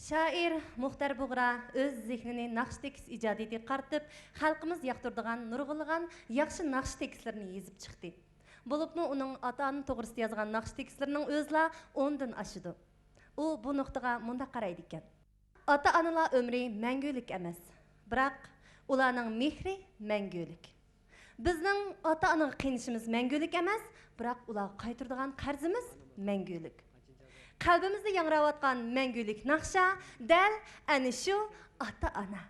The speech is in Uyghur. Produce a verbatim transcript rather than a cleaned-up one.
شائىر مۇختەر بۇغرا ئۆز زېھنىنى ناخشا تېكىست ئىجادىيىتىگە قارىتىپ، خەلقىمىز ياقتۇرىدىغان نۇرغۇنلىغان ياخشى ناخشا تېكىستلىرىنى يېزىپ چىقتى. بولۇپمۇ ئۇنىڭ ئاتا-ئانا توغرىسىدا يازغان ناخشا تېكىستلىرىنىڭ ئۆزىلا ئوندىن ئاشىدۇ. ئۇ بۇ نۇقتىغا مۇنداق قارايدىكەن: ئاتا-ئانىلار ئۆمرى مەڭگۈلۈك ئەمەس، بىراق ئۇلارنىڭ مېھرى مەڭگۈلۈك. بىزنىڭ ئاتا-ئانىغا قىينىشىمىز مەڭگۈلۈك ئەمەس، بىراق ئۇلارغا قايتۇرىدىغان قەرزىمىز مەڭگۈلۈك. قەلبىمىزدە ياڭراۋاتقان مەڭگۈلۈك ناخشا دەل ئەنە شۇ ئاتا-ئانا.